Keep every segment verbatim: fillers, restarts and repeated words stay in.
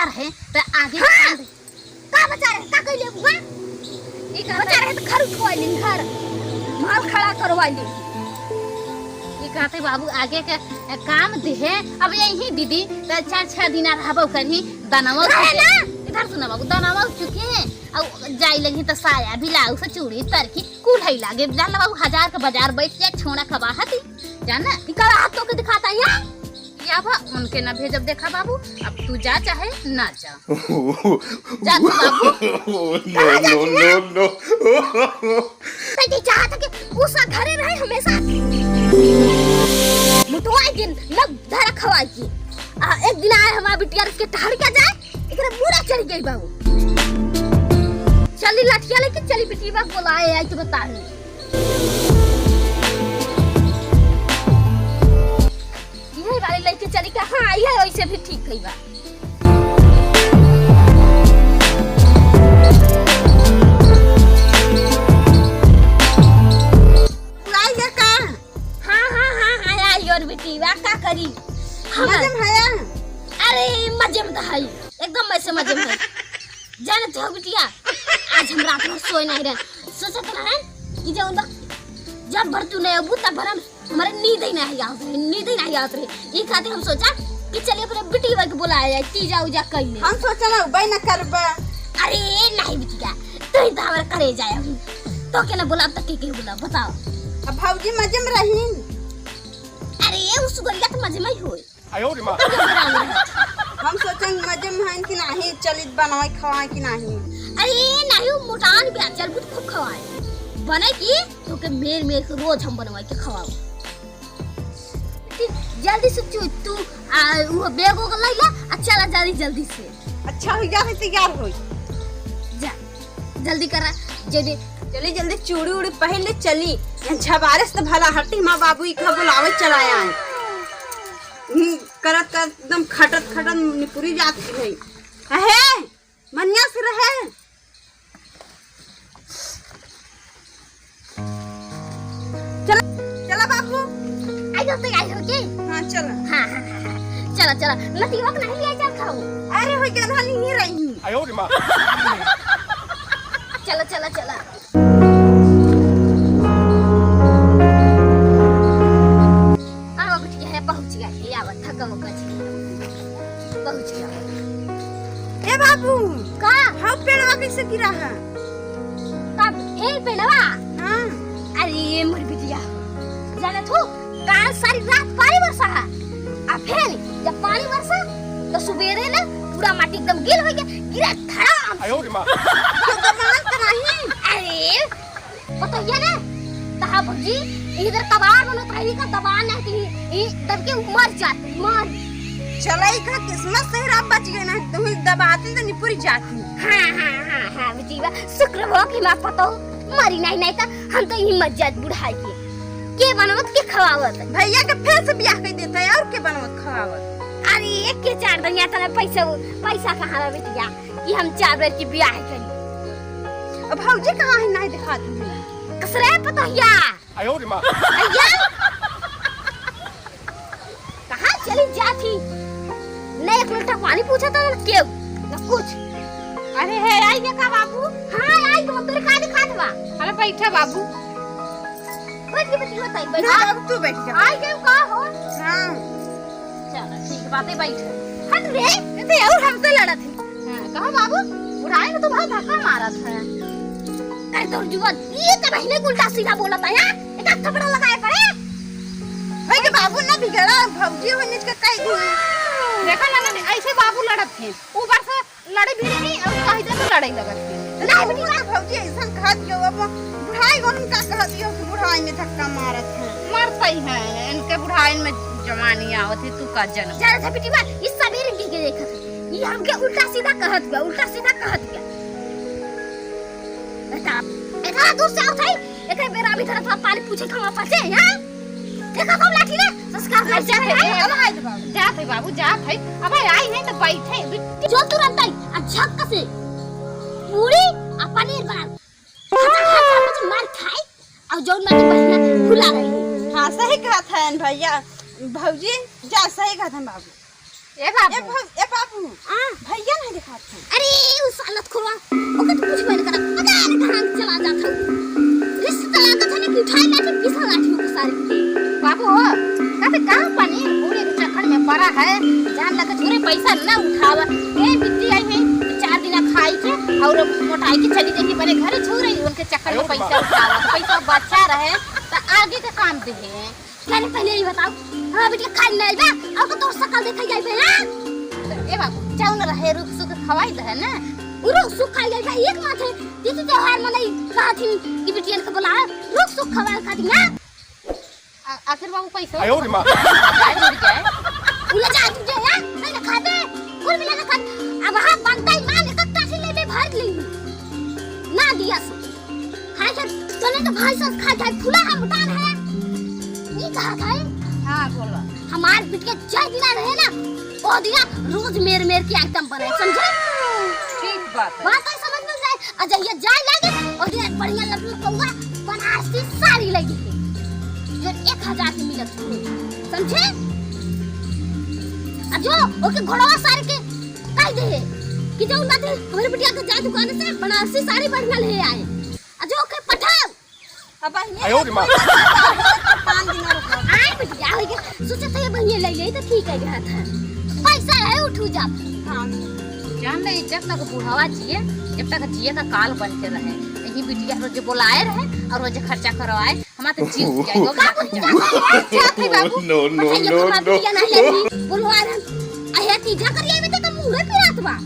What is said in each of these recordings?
रहे, त आगे हाँ। का बचा रहे, का कइले हुआ? ई कहते बचा रहे त घर उठवा ली, घर। माल खड़ा करवा ली। ई कहते बाबू आगे के काम दिहे, अब यही दीदी त चार छह दिन रहबो करही, दनवा रहे चुके। ना। इधर सुना बाबू, दनवा चुके, अब जाई लगी त साया ब्लाउज चूड़ी तरकी कुल है लागे। जान बाबू, हजार के बाजार बैठ के छोड़ा खबा हती, जाना। ई का हाथ तो के दिखाता है? या बा, उनके ना भेजब, देखा बाबू, अब तू जा चाहे ना जा। जा तू बाबू। No, no, no, no। बेटी चाहत कि उस घरे रहे हमेशा। लुटवाई दिन, लग धरा खवाई की। आ, एक दिन आए हमार बिटिया के टहर के जाए, एकरे मूड़ा चढ़ गई बाबू। चली लठिया लेके चली बिटिया बोलाए आई तो बता। इहे वाली लइके चली का? हाँ, इहे वैसे भी ठीक कही बा। उड़ाई ले का? हाँ, हाँ, हाँ, हाँ, आई और बिटिया, का करी? हाँ। मजे में हया? अरे, मजे में तो है, एकदम ऐसे मजे में है। जानत हो बिटिया, आज हम रात भर सोए नहीं रहे, सोचत रहे कि जब, जब भर तू नहीं अबू, तब भर हम हमारे नींद ही नहीं आवत रहे, नींद ही नहीं आवत रहे। ई खातिर हम सोचा कि चलिए अपने बिटिया के बुलाया जाए, तीजा उजा कइले। हम सोचा ना उबई ना करबा। अरे नहीं बिटिया, तू ही तो हमारे करे जाए अभी। तो के ना बुलाब तो के के बुलाब बताओ। अब भौजी मजे में रही। अरे उ सुगरिया तो मजे में ही होई। आयो रे माँ। हम सोचन मजे में हन कि नाही, चलित बनाए खवाए कि नाही। अरे नाही, उ मोटान भी चल बहुत खूब खवाए। बने की तोके मेर मेर के रोज हम बनवाई के खवाओ। ठीक, जल्दी से चू, तू, आ, वो बैग ओग लइला, आ, चला जल्दी, जल्दी से। अच्छा, हो जा, तैयार हो। जा, जल्दी करा, जल्दी। चली, जल्दी चूड़ी उड़ी पहन ले, चली। यहाँ झबारे से तो भला हटी, माँ बाबू इका बुलावे चला आए। हम्म, करत, करत एकदम खटत, खटत निपुरी जात की भाई। अहे, मनिया से रहे। चला, चला बाबू। आई हो तो आई हो के? हाँ, चला। हाँ, हाँ, हाँ, हाँ। चला, चला। नतिया के नहीं ले जा खाओ। अरे, हो गया, धानी ही रही। आयो रे माँ। चला, चला, चला। आवा बिटिया, पहुँच गया, ये आवा, थका वका छी। पहुँच गया। ए बाबू, का? हाँ, पेड़वा कैसे गिरा है? का? हे पेड़वा? हाँ। अरे, ये मोर बिटिया, जानत हो, काल सारी रात पानी बरसा है। आ फिर जब पानी बरसा, तो सुबेरे ना पूरा माटी एकदम गील हो गया, गिरा धड़ाम। आयो रे माँ। तो दबान तो नहीं। अरे, पतोहिया ना, तहा भौजी, इधर कबाड़ बनत रही का दबान नहीं थी, ई दब के मर जाती, मर। चलाई का किस्मत से रात बच गए ना, तुम दबाती तो निपुरी जाती। हाँ, हाँ, हाँ, हाँ, बिटिया, शुक्र हो कि माँ पतो मरी नहीं, नहीं तो हम तो यही मर जात बुढ़ाई के। के बनवत के खवावत? भैया के फिर से ब्याह कर देता है और के बनवत खवावत? अरे, एक के चार दुनिया तना पैसा, पैसा कहाँ बा बिटिया? कि हम चार बेर की ब्याह करी। अब भौजी कहाँ है, नहीं दिखाती है। कसरे पतोहिया। आयो रे माँ। भैया। कहाँ चली जाती? न एक लोटा पानी पूछा था, न केव, न कुछ। अरे हे, आई गया का बाबू? हाँ, आई तो तोरे का दिखात बा? अरे बैठा बाबू। बैठ के, बैठ के बताई, बैठ। ना बाबू, तू बैठ जा। आई गया का हो? हाँ। चला, ठीक बात है, बैठ। हट रे। ये तो और हमसे लड़त है। हाँ, कहो बाबू, बुढ़ाई में तो बहुत धक्का मारत है। कर दो जुआ, ये तो बहिने उल्टा सीधा बोलत है, हाँ? एक आध थपड़ा लगाए पड़े। भाई के बाबू ना बिगड़ा, भौजी हो निज के कह दी। देखा ना, ना, ऐसे बाबू लड़त है। ऊपर से लड़े भी नहीं और कह दे तो लड़े लगत है। नहीं, बेटी, ना भौजी ऐसन खात गयो, अब बुढ़ाई को हम का कहत गयो कि बुढ़ाई में धक्का मारत है। मरता ही है, इनके बुढ़ाई में जवानी आवत है, तू का जनम। जानत है बेटी बा, इस सवेरे के, के देखत है। ये हमके उल्टा सीधा कहत गया, उल्टा सीधा कहत गया। बेटा, इतना दूर से आवत है, एकरे बेरा अभी थोड़ा, थोड़ा पानी पूछे खावा पाछे, हाँ? देखा तो लाठी ले, संस्कार कर जात है, जात है, ए, अब आए तो बाबू। जात है बाबू, जात है। अब आई है तो बैठे, बिट्टी। जो तुरंत आई, आ झक्क से पूरी आ पनीर बना। हचा, हचा, हचा, मार खाई, और जौन माटी बढ़िया फुला रही है। हाँ, सही कहत है भैया, भौजी, जा, सही कहत है बाबू। ए बाबू। ए भौ-, ए बाबू, आ? भैया खावा। ए, बिट्टी आई है, तो चार दिना खाई के और मोटाई के चली जाई, बने घरे छू रही, उनके चक्कर में पैसा उठावा, तो पैसा बचा रहे, तो आगे के काम दे। अरे पहले ई बताओ, हमार बिटिया खाई नहीं बा, और को तोर सकल देखा जाई बे, हाँ? ए बाबू, जाओ ना रहे, रुख सुख खवाई दे ना। उ रुख सुख खाई जाई बा, एक माथे, तीज त्योहार मनाई, कहा थी कि बिटियन के बुलावे, रुख सुख खवाए खातिर, हाँ? आ-, आखिर बाबू पैसा आयो रे माँ। जाए मिल जाए। उ ले जा, तू जे, हाँ? नहीं ना खाते, कुल मिला ना खाते। अब हाँ बनता ही मान, एक टासी ले बे भर ली। ना दिया सो। खाए के, तोने तो भाई सब खाए खाए फूला है, मुटान है। ई कहा था? हाँ, बोला। हमार बिटिया जय दिना रहे ना, ओ दिना रोज मेर मेर के आइटम बने, समझे? ठीक बात है। बात तो समझ में जाए, और जब ये जाए लगे, ओ दिना बढ़िया लटल कौआ बनारसी साड़ी लगी है, जो एक हजार के मिलत हो, समझे? आ जो ओके घोड़वा सार के कह दे कि जो ना दे, हमारे बिटिया के जा दुकान से बनारसी साड़ी बढ़िया ले आए, आ जो ओके पठाओ। अब बहिनी, आयो रे माँ। पाँच दिन और रुको। आए बिटिया, हो गया। सोचे थे ये बहिनी ले ले तो ठीक है, गया था। पैसा है, उठू जा। हाँ। जान ले, जब तक बुढ़ावा जिए, जब तक जिए का काल बन के रहे, यही बिटिया रोज बोलाए रहे और रोज खर्चा करवाए, हमारे तो जीव जाए, वो क्या कुछ जाए? क्या थे बाबू? No, no, अच्छा, ये no, तो बात no। किया नहीं लेनी, बुलवा रहे। अहे, तीजा करिए, अभी तक मुँह पे रात बा।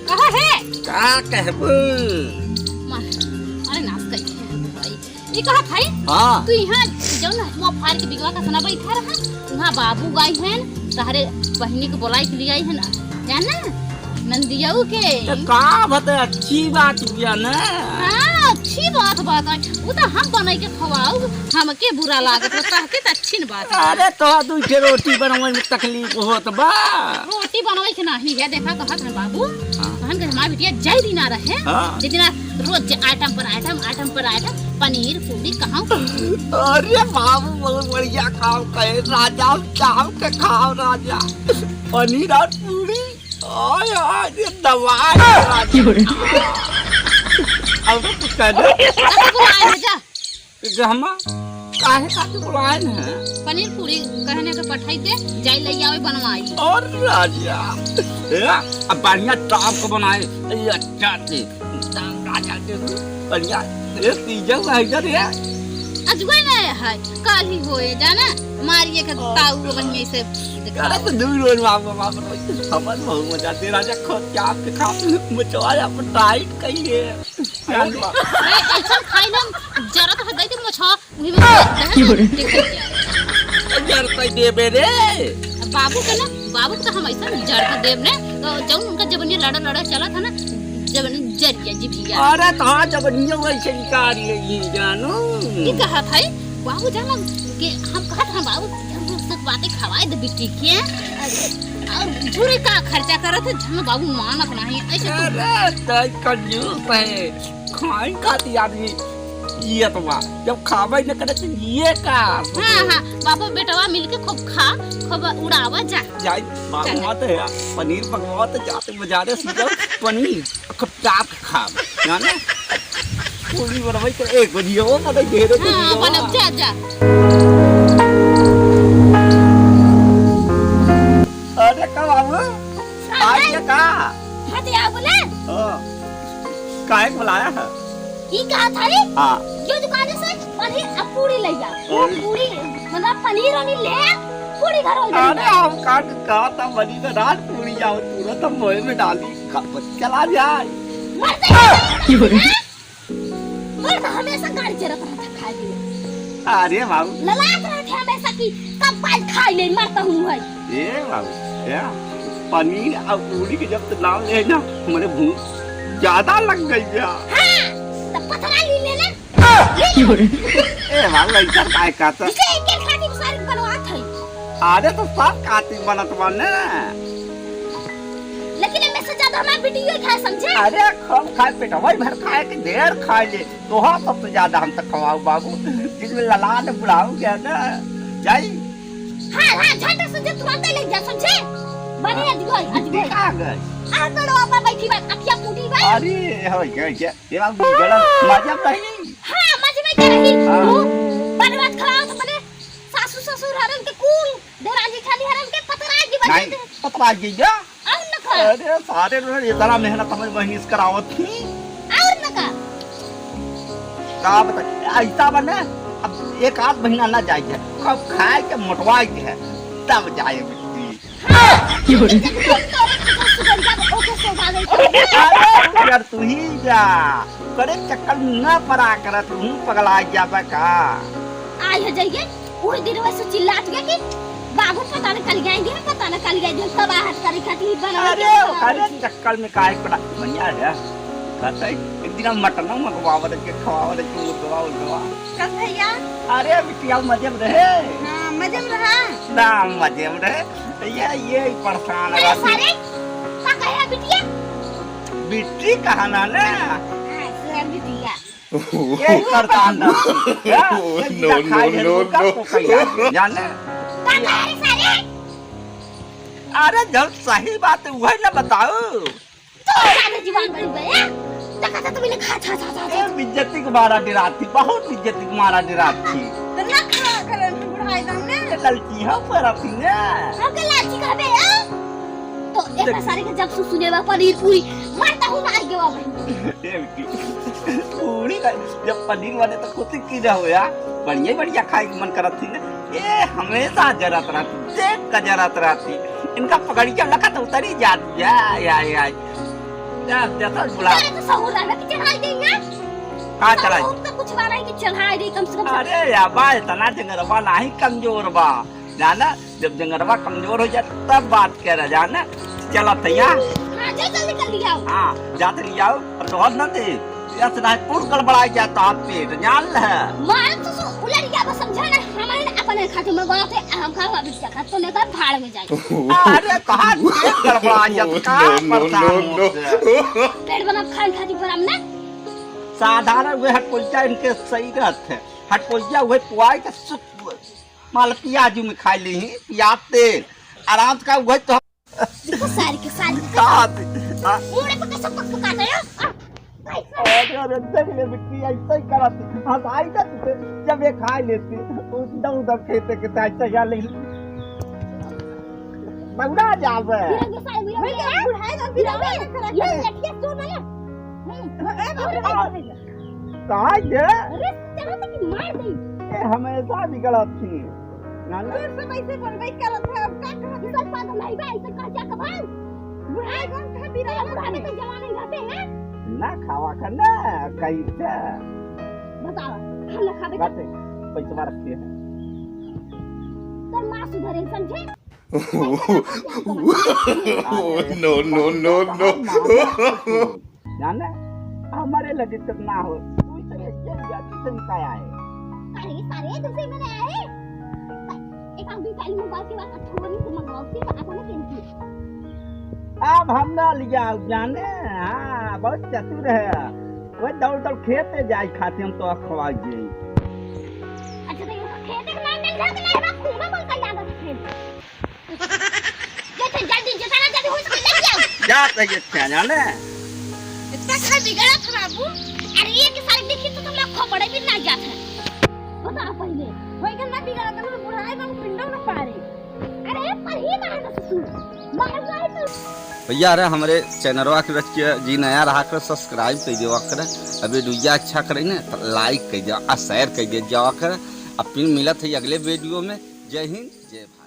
कहा है? का कहबू? मार। अरे नाश कर दिया है भाई। ये कहा भाई? हाँ। तू यहाँ जौन हुआ फाड़ के बिगवा का सना बैठा रहा, वहाँ बाबू गई हैं, तहरे बहिनी को बुलाई के लिए आई हैं, जाना? नंदियाऊ के। तो का बता, अच्छी बात बिया ना। हाँ, अच्छी बात, बात है। वो तो हम बनाई के खवाऊ, हमके बुरा लागत हो, तहके तो अच्छी न बात है। अरे, तो दू ठे रोटी बनवे में तकलीफ होत बा। रोटी बनवे के नहीं है, देखा कहत है बाबू, हाँ। कहन के हमार बिटिया जय दिना रहे, हाँ। जितना रोज आइटम पर आइटम, आइटम पर आइटम, पनीर, पूरी, कहाँ? अरे बाबू, बहुत बढ़िया खाओ, कहे राजा, चाव के खाओ राजा, पनीर और पूरी। आय, आय, ये दवाई है राजा। और कुछ कह दे। अरे बुलाए है जा। गहमा, काहे खातिर बुलाए हैं? पनीर पूरी कहने के पठाई दे, जाई ले आवे बनवाई। और राजा, ए, अब बढ़िया टाप को बनाए, ये अच्छा से, राजा के बढ़िया, ये तीजा हुआ इधर है। अजुए ना है, काल ही होए, जाना, मारिए के ताऊ बढ़िया से देखा। अरे तो दू रोज बाप, बाप, बाप, हमर बहुत मजा दे राजा, खो क्या पे खा, मचवा अपन टाइट कहिए। ए, ऐसा खाई ना, जरा तो हगाई दे मछा, उही में की हो रे? देख, देख, देख। जर तई देबे रे। बाबू के ना, बाबू के तो हम ऐसा जर के देब ने, तो जौन उनका जबनिया लड़ा लड़ा चला था ना, जबनिया जरिया जिभिया। अरे तो हाँ, जबनिया वैसे निकाल ले ये जानू। की कहा था? बाबू जाना कि हम कहा था बाबू, हम सब बातें खवाए दे बिट्टी के। और झूरे का खर्चा करत है, जानो बाबू मानत नहीं, ऐसे तो अरे तई कंजूस है। खाई खाती आदमी जियत बा, जब खाबे न करे तो जिए का? हाँ, हाँ, बापो बेटवा मिलके खूब खा, खूब उड़ावा जा। जाई, बाबू चल। मत है, पनीर पकवा तो जाते बाजारे से जाओ, पनीर खूब चाप के खा, जाने? पूरी बनवाई कर एक बजिए वो, मतलब घेरे के हाँ, दियो। बनब, जा, जा। अरे का बाबू, हाँ, आइए का? हाँ, तो यहाँ बोले? हाँ। काहे के बुलाया है? ई कहा था रे? हाँ। जो दुकान से पनीर आ पूरी ले जा। वो और? पूरी, मतलब पनीर वनीर ले आ, पूरी घर में अरे, बनी। हम का, का था बनी तो रात पूरी जाओ, तुरंत हम मोए में डाली, का-, चला जाए। मरते हैं। मर्द हमेशा गाड़ी चलत रहता खाए के लिए। अरे बाबू। ललाट रहते हमेशा कि कब पाई खाई ले, मरता हूँ भाई। ए बाबू, ए, पनीर और पूरी के जब तो नाम ले ना, हमारे भूख ज्यादा लग गई बा। हाँ, तो पथरा ली ले ना। ए बाबू, ऐसा काय कहता? जिसे एक एक खातिर सारी बनवात है। अरे तो सब खातिर बनत बा ना। लेकिन एमे से ज्यादा हमार बिटियो खाए, समझे? अरे खूब खाए, पेटवा भर खाए कि ढेर खाए ले। तोहार सबसे ज्यादा हम तो खवाऊ बाबू। जिसमें ललाट बुढ़ाऊ गया ना। जाई। हाँ, हाँ, झट से जे तुरंत ले जा, समझे? बने हाँ। अजगोई, अजगोई। ठीक आ गए। आ तो लो, बाबा बैठी बात, अखिया फूटी बात। अरे, हो गया, गया। ये बाबू गलत मजा नहीं। हाँ, मजा में क्या रही? हाँ। वो बनवात खवाओ तो बने सासू ससुर सुरहरन के कुल, देवराजी खाली हरन के पतरा जी बन नहीं, जाते हैं। पतरा जी जा। और न का? अरे सारे रे, इतना मेहनत हमरे बहिनी से करावत थी। और न का? का बता, ऐसा बने, अब एक आध महीना ना जाइए, अब खाए के मोटवाए के है, तब जाए बिट्टी। हाँ, जब तुम तो सुधर गया, तो ओके से उठा गई। अरे यार, तू ही जा, करे चक्कर में ना पड़ा कर, तू पगला जाबे का? आई हो जाइए, वही दिन वैसे चिल्लात गया कि बाबू पता न कल गए हैं, पता न कल गए हैं, तब आहट करे खातिर बना अरे, के अरे, चक्कर में काहे पड़ा? बढ़िया है। कहते हैं, एक दिन हम मटन मंगवावत के खवावत के मुर्गवा उर्गवा। कल भैया। अरे, बिटिया मजे में रहे। हाँ, मजे में रहा। ना, मजे में रहे। ये, ये परेशान अरे, है। सारे, का कहे बिटिया? बिट्टी कहा ना ना? हाँ, सर बिटिया। ये करता अंदर। क्या? ये no, no, खाई है, no, तो no। कहीं जाने? का कहे रे सारे? अरे, जब सही बात है, वही ना बताओ। तो ज्यादा जीवन बढ़ गया। देखा था तुमने खा, खा, खा, खा, खा। ए, बेइज्जती के मारा डरात थी, बहुत बेइज्जती के मारा डरात थी। तो ना खा कर बुढ़ाई दम ने। ये लड़की हो पर अपनी ने। हम के लालची कहबे, आ? तो एक देख। सारे के जब सु-, सुने बा पनीर पूरी, मारता हूँ ना आगे वाला। ए बेटी, पूरी का, जब पनीर वाले तो खुद की रहो यार, बढ़िया, बढ़िया खाए के मन करत थी ना। ये हमेशा जरत रहती, देख का जरत रहती। इनका पकड़िया लगा तो उतरी जाती है। या, या, या। जा, जा, सर बुला। अरे, तो सहूर रहना कि चढ़ाई दे ना। का चढ़ाई? सहूर तो कुछ बारा है कि चढ़ाई दे कम से कम। अरे, या बा, इतना जंगरवा नाही कमजोर बा। जाना, जब जंगरवा कमजोर हो जाए, तब बात करे, जाना। चला तैयार। हाँ, जा जल्दी कर लिया। हाँ, जाते लियाओ, और तोहर ना दे। यस ना, कुल गड़बड़ा जाता पेट, जान ले। मारब तो सो उलट गया, बस समझा ना, हमारे ना अपने खाते में गलत है, हम खाओ अभी से खा, तो लेकर भाड़ में जाए। अरे, कहाँ पेट गड़बड़ा जाता, कहाँ no, no, परेशान no, no। होते हैं? पेट बना खान खाती पर हमने। साधारण वे हटकोइचा इनके सही रहते हैं। हटकोइचा वे पुआई का सुख, माल पियाजू में खाई ली ही, पियाज तेल। आराम से का वे तो देखो सारी के सारी के का आती? हाँ। मुड़े को कैसे पक पकाता है? आ, भाई साहब। अरे, अरे, देख ले बिट्टी, ऐसे ही करत। हंसाई ना तुझे, जब ये खाई लेती, उधर उधर खेते के ताई तैयार ले। बगड़ा जावे। फिर ये सारे मेरे मेरे को बुढ़ाए ना, फिर मेरे ये लठिया चोर वाला। हम्म। ए, बाप रे, बाप रे। काहे के? अरे, चलो तो कि मार दे। ए, हमेशा बिगड़त थी। ना, ना। फिर से वैसे बोलबे करत है, अब का कहत है? सब पागल नहीं बा, ऐसे कह जा कबाल। बुढ़ाए गन कहे बिराए गन बुढ़ाने तो जवान ही रहते हैं। ना खावा कर ना, कहीं से। बताओ, खाना खावे के बात है, पैसा रखते हैं। तो माँ सुधरे, समझे? No, no, no, no। जाने, हमारे लगे तो ना हो, तू तो एक जन जाति से निकाय आए। अरे, सारे दूसरे में आए। एक आदमी पहले मोबाइल के बाद थोड़ी से मंगवाओ, फिर पता नहीं कैसे। अब हम ना लिया जाने, हाँ, बहुत चतुर है। वो दौड़ दौड़ खेते जाए खाते हम तो खवा जाए। अच्छा, तो ये खेते के नाम नहीं था, तो नहीं बा, खूब बोल कर जाता था खेत। जैसे जल्दी, जितना जल्दी हो सके, ले जाओ। जा तो ये क्या जाने? इतना क्या बिगड़ा था बाबू? अरे, ये के सारे देखी तो तुम लोग खोपड़े भी ना जाते। बताओ पहले। होई के ना बिगड़ा, तो बुढ़ाए बाबू पिंडो ना पारे। अरे, पर ही कहाँ का ससुर? मार जाए तो। भैया, अरे, हमरे चैनलवा के रख के जी नया रहा कर, subscribe कर देवा कर। अबे वीडियो अच्छा करे ना, तो like कर दिया, आ share कर दे जावा कर। अब फिर मिलत है अगले वीडियो में। जय हिंद, जय भारत।